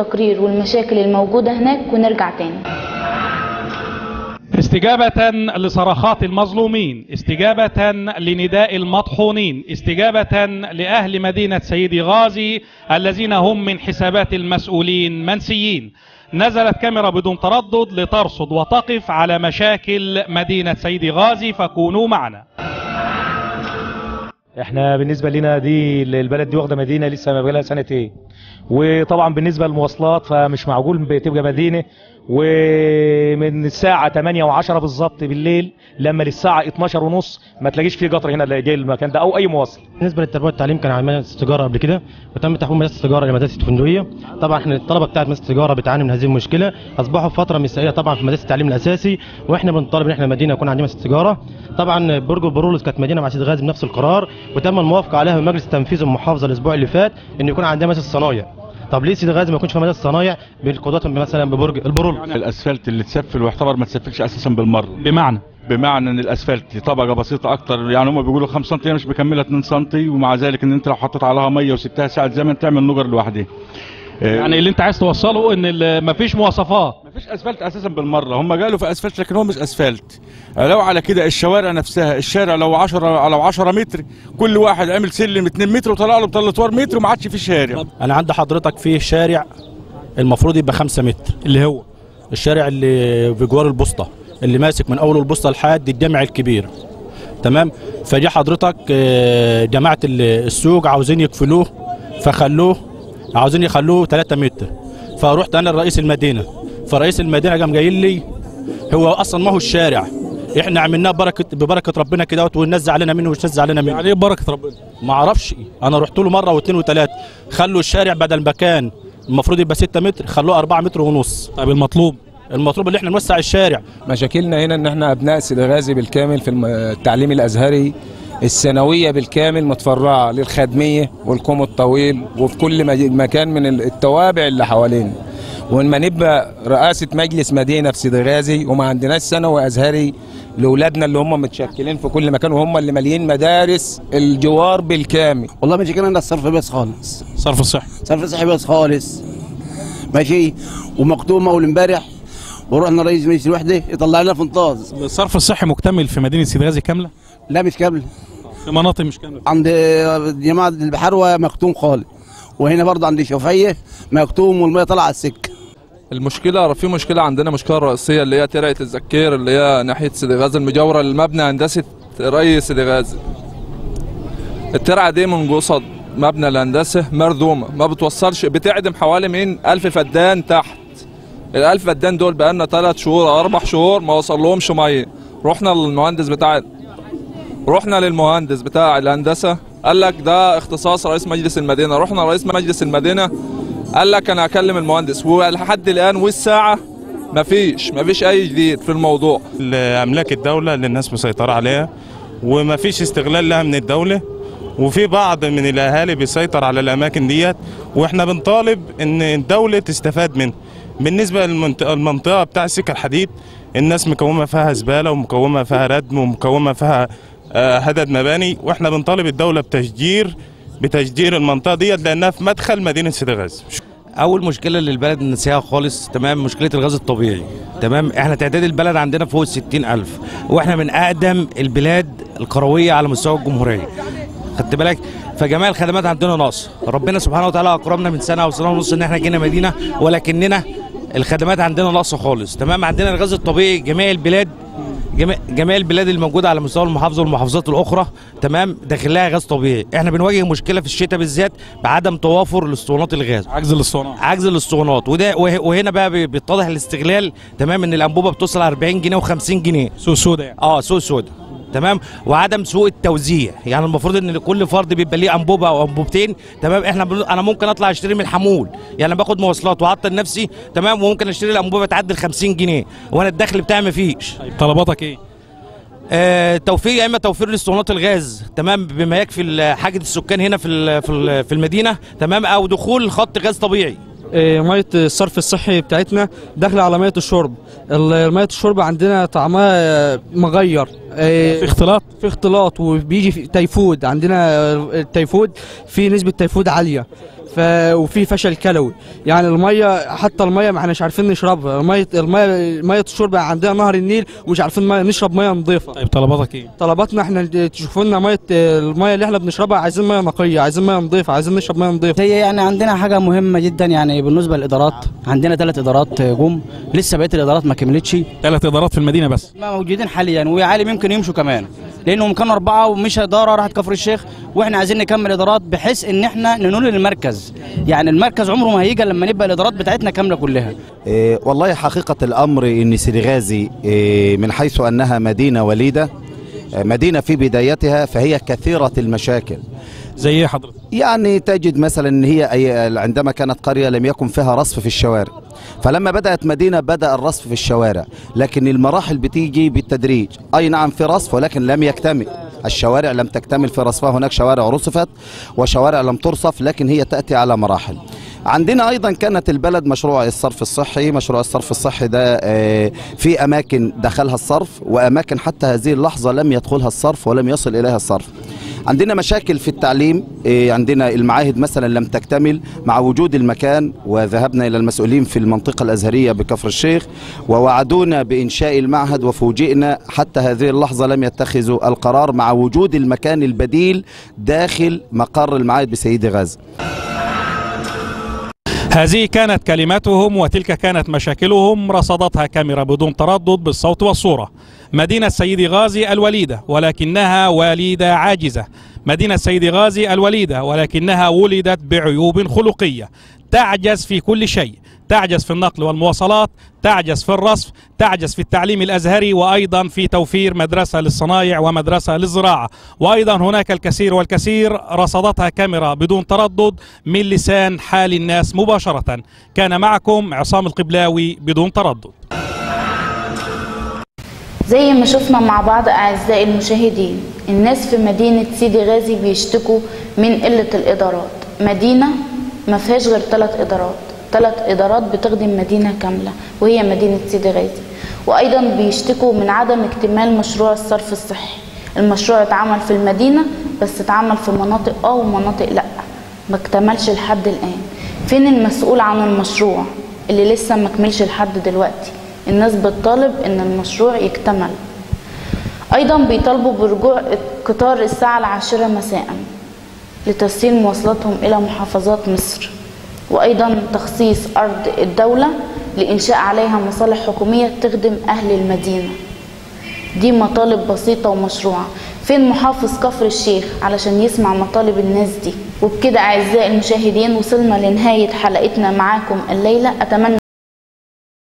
التقرير والمشاكل الموجودة هناك ونرجع تاني. استجابة لصرخات المظلومين، استجابة لنداء المطحونين، استجابة لأهل مدينة سيدي غازي الذين هم من حسابات المسؤولين منسيين، نزلت كاميرا بدون تردد لترصد وتقف على مشاكل مدينة سيدي غازي، فكونوا معنا. احنا بالنسبة لنا دي البلد دي واخدة مدينة لسه ما بقالها سنتين، وطبعا بالنسبة للمواصلات فمش معقول بتبقى مدينة ومن الساعة 8:10 بالظبط بالليل لما للساعة 12:30 ما تلاقيش في قطر هنا اللي جاي المكان ده أو أي مواصل. بالنسبة للتربية والتعليم كان عندنا مدرسة التجارة قبل كده، وتم تحويل مدرسة التجارة إلى مدرسة فندقية. طبعا احنا الطلبة بتاعت مدرسة التجارة بتعاني من هذه المشكلة، أصبحوا في فترة مثالية طبعا في مدرسة التعليم الأساسي، واحنا بنطالب إن احنا مدينة يكون عندنا مدرسة التجارة. طبعا برج البرولوس كانت مدينة مع سيدي غازي بنفس القرار، وتم الموافقة عليها من مجلس تنفيذ المحافظة الأسبوع اللي فات إن يكون عندنا مدرسة صنايع. طب ليه سيدي غازي ما يكونش في مدرسه صنايع بالقدرات مثلا ببرج البرولوس؟ يعني الاسفلت اللي اتسفل واعتبر ما اتسفلش اساسا بالمرة. بمعنى ان الاسفلت طبقه بسيطة اكتر، يعني هم بيقولوا 5 سم مش بيكملها 2 سم، ومع ذلك ان انت لو حطيت عليها مية وسبتها ساعة زمن تعمل نجر لوحدها. يعني اللي انت عايز توصله ان مفيش مواصفات، مفيش اسفلت اساسا بالمرة. هم قالوا في اسفلت لكن هو مش اسفلت. لو على كده الشوارع نفسها، الشارع لو 10 متر كل واحد عمل سلم 2 متر وطلع له بطلطوار متر وما عادش في شارع. انا عند حضرتك فيه شارع المفروض يبقى 5 متر، اللي هو الشارع اللي بجوار البوسطه، اللي ماسك من اول البوسطه لحد الجامع الكبير، تمام؟ فدي حضرتك جماعة السوق عاوزين يقفلوه، فخلوه عاوزين يخلوه 3 متر. فروحت انا لرئيس المدينة، فرئيس المدينة قام جاي لي هو اصلا ما هو الشارع احنا عملناه ببركة ربنا كده، والناس زعلانة منه والناس زعلانة منه. يعني ايه بركة ربنا؟ ما اعرفش، انا رحت له مرة واثنين وثلاثة، خلوا الشارع بدل ما كان المفروض يبقى 6 متر خلوه 4 متر ونص. طيب المطلوب اللي احنا نوسع الشارع. مشاكلنا هنا ان احنا ابناء سيدي غازي بالكامل في التعليم الازهري، الثانوية بالكامل متفرعه للخدميه والكوم الطويل وفي كل مكان من التوابع اللي حوالينا. وإن نبقى رئاسة مجلس مدينة في سيدي غازي وما عندناش ثانوي ازهري لاولادنا اللي هم متشكلين في كل مكان وهم اللي ماليين مدارس الجوار بالكامل. والله مشاكلنا الصرف بس خالص، صرف الصحي، صرف الصحي بس خالص ماشي، ومقدومه اول امبارح ورحنا رئيس مجلس الوحدة يطلع لنا فنطاز. الصرف الصحي مكتمل في مدينة سيدي غازي كاملة؟ لا مش كاملة، في مناطق مش كاملة. عند جماعة البحروه مكتوم خالص، وهنا برضه عند الشوفيه مكتوم والمية طالعه على السكة. المشكلة في مشكلة عندنا، مشكلة رئيسية اللي هي ترعه الزكير اللي هي ناحية سيدي غازي المجاورة للمبنى هندسة ري سيدي غازي. الترعه دي من قصد مبنى الهندسة مردومه، ما بتوصلش، بتعدم حوالي من 1000 فدان تحت. ال1000 فدان دول بقالنا 3 شهور او 4 شهور ما وصل لهمش مية. رحنا للمهندس بتاع الهندسة قال لك ده اختصاص رئيس مجلس المدينة. رحنا لرئيس مجلس المدينة قال لك انا هكلم المهندس، ولحد الان والساعة مفيش اي جديد في الموضوع. املاك الدولة اللي الناس مسيطرة عليها ومفيش استغلال لها من الدولة، وفي بعض من الاهالي بيسيطر على الاماكن ديت، واحنا بنطالب ان الدولة تستفاد منها. بالنسبة للمنطقة بتاع السكة الحديد الناس مكومه فيها زبالة ومكومه فيها ردم ومكومه فيها هدد مباني، واحنا بنطالب الدولة بتشجير المنطقة ديت لانها في مدخل مدينة سيدي غازي. اول مشكلة اللي البلد نسيها خالص، تمام، مشكلة الغاز الطبيعي. تمام، احنا تعداد البلد عندنا فوق 60,000، واحنا من اقدم البلاد القرويه على مستوى الجمهورية، خدت بالك؟ فجميع الخدمات عندنا ناقصه. ربنا سبحانه وتعالى اكرمنا من سنة او سنة ونص ان احنا جينا مدينة، ولكننا الخدمات عندنا ناقصه خالص. تمام، عندنا الغاز الطبيعي جميع البلاد، جميع البلاد الموجودة على مستوى المحافظة والمحافظات الاخرى، تمام، داخل لها غاز طبيعي. احنا بنواجه مشكلة في الشتاء بالذات بعدم توافر الاسطوانات الغاز، عجز الاسطوانات، عجز الاسطوانات، وده وهنا بقى بيتضح الاستغلال. تمام، ان الانبوبة بتوصل 40 جنيه و50 جنيه، سوق سودا يعني. سوق سودا. تمام، وعدم سوء التوزيع، يعني المفروض ان لكل فرد بيبقى ليه انبوبة او انبوبتين. تمام، احنا انا ممكن اطلع اشتري من الحمول، يعني باخد مواصلات واعطل نفسي، تمام، وممكن اشتري الانبوبة تعدل 50 جنيه وانا الدخل بتاعي مفيش. طيب طلباتك ايه؟ توفير، يا اما توفير لاسطوانات الغاز، تمام، بما يكفي حاجة السكان هنا في المدينة، تمام، او دخول خط غاز طبيعي. مية الصرف الصحي بتاعتنا داخله على مية الشرب. مية الشرب عندنا طعمها مغير، في اختلاط، في اختلاط، وبيجي في تيفود. عندنا التيفود في نسبه تيفود عالية. وفي فشل كلوي. يعني المية، حتى المية ما احناش عارفين نشربها، مية الشرب عندنا نهر النيل ومش عارفين نشرب مية نظيفة. طيب طلباتك ايه؟ طلباتنا احنا تشوفوا لنا المية اللي احنا بنشربها، عايزين مية نقية، عايزين مية نظيفة، عايزين نشرب مية نظيفة. هي يعني عندنا حاجة مهمة جدا يعني بالنسبة للادارات، عندنا 3 ادارات جم، لسه بقية الادارات ما كملتش. 3 ادارات في المدينة بس ما موجودين حاليا، ويا عالم يمكن يمشوا كمان، لانهم كانوا 4 ومش ادارة راحت كفر الشيخ، واحنا عايزين نكمل ادارات بحيث ان احنا ننول المركز. يعني المركز عمره ما هيجي لما نبقى الادارات بتاعتنا كاملة كلها. والله حقيقة الامر ان سيدي غازي من حيث انها مدينة وليده، مدينة في بدايتها، فهي كثيرة المشاكل. زي ايه حضرتك؟ يعني تجد مثلا ان هي عندما كانت قرية لم يكن فيها رصف في الشوارع، فلما بدأت مدينة بدأ الرصف في الشوارع، لكن المراحل بتيجي بالتدريج. اي نعم في رصف ولكن لم يكتمل، الشوارع لم تكتمل في رصفها، هناك شوارع رصفت وشوارع لم ترصف، لكن هي تأتي على مراحل. عندنا أيضا كانت البلد مشروع الصرف الصحي، مشروع الصرف الصحي ده في أماكن دخلها الصرف وأماكن حتى هذه اللحظة لم يدخلها الصرف ولم يصل إليها الصرف. عندنا مشاكل في التعليم، عندنا المعاهد مثلا لم تكتمل مع وجود المكان، وذهبنا إلى المسؤولين في المنطقة الأزهرية بكفر الشيخ ووعدونا بإنشاء المعهد، وفوجئنا حتى هذه اللحظة لم يتخذوا القرار مع وجود المكان البديل داخل مقر المعاهد بسيدي غازي. هذه كانت كلماتهم وتلك كانت مشاكلهم، رصدتها كاميرا بدون تردد بالصوت والصورة. مدينة سيدي غازي الوليدة ولكنها وليدة عاجزة، مدينة سيدي غازي الوليدة ولكنها ولدت بعيوب خلقية، تعجز في كل شيء، تعجز في النقل والمواصلات، تعجز في الرصف، تعجز في التعليم الأزهري، وأيضا في توفير مدرسة للصنايع ومدرسة للزراعة، وأيضا هناك الكثير والكثير رصدتها كاميرا بدون تردد من لسان حال الناس مباشرة. كان معكم عصام القبلاوي بدون تردد. زي ما شفنا مع بعض أعزائي المشاهدين، الناس في مدينة سيدي غازي بيشتكوا من قلة الإدارات. مدينة ما فيهاش غير 3 إدارات، 3 إدارات بتخدم مدينة كاملة وهي مدينة سيدي غازي. وأيضا بيشتكوا من عدم اكتمال مشروع الصرف الصحي. المشروع اتعمل في المدينة بس اتعمل في مناطق ومناطق لأ، ما اكتملش لحد الآن. فين المسؤول عن المشروع اللي لسه ما كملش لحد دلوقتي؟ الناس بتطالب ان المشروع يكتمل. ايضا بيطالبوا برجوع قطار الساعة 10 مساء لتسهيل مواصلاتهم الى محافظات مصر، وايضا تخصيص ارض الدولة لانشاء عليها مصالح حكومية تخدم اهل المدينة. دي مطالب بسيطة ومشروعة. فين محافظ كفر الشيخ علشان يسمع مطالب الناس دي؟ وبكده اعزائي المشاهدين وصلنا لنهاية حلقتنا معاكم الليلة. اتمنى